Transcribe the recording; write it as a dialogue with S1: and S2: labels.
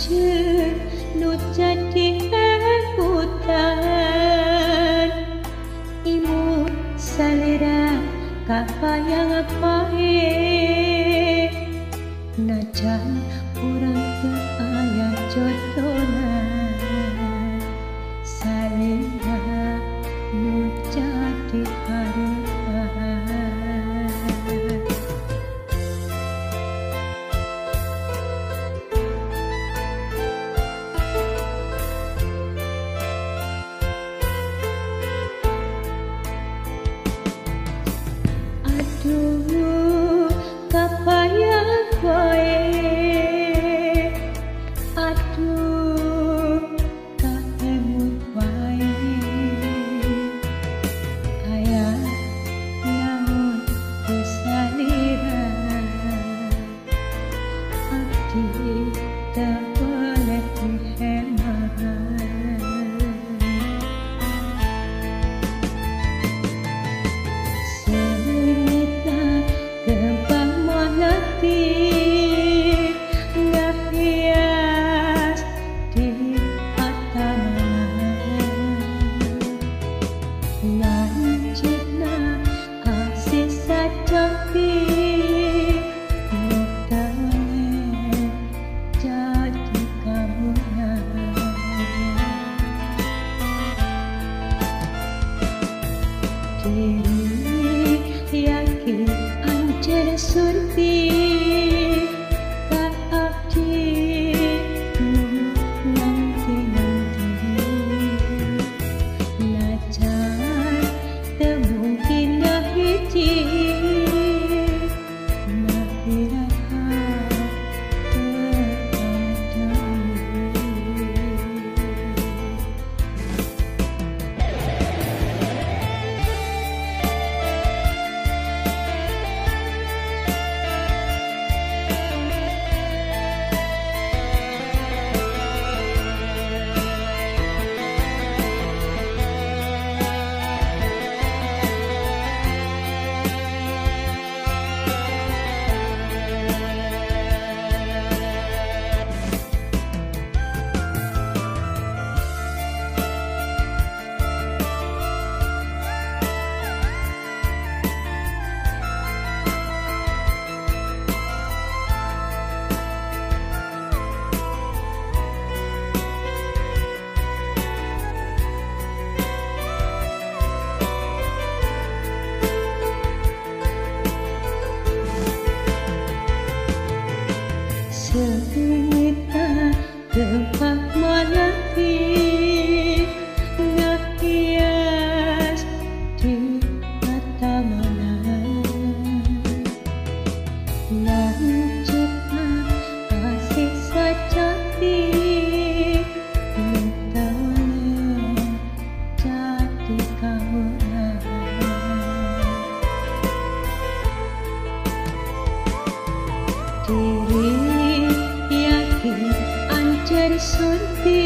S1: Lanceuk nu jadi emutan imut salira kapayang pae najan urang teu aya jodona salira nu jadi harepan. Aduh kapayang koe, aduh kaemut wae, aya naon teu salira abdi teu boleh dihemat. Ngahias di pataman lanceukna asih sajati nu teu jadi kamunya. Diri yakin anjeun surti ka abdi nu nanti-nanti najan teu mungkin ngahiji naha teu ada. Seungitna gempak malati ngahias di mata malam lanceukna asih sajati nu teu jadi kamunya. Diri yakin anjeun surti.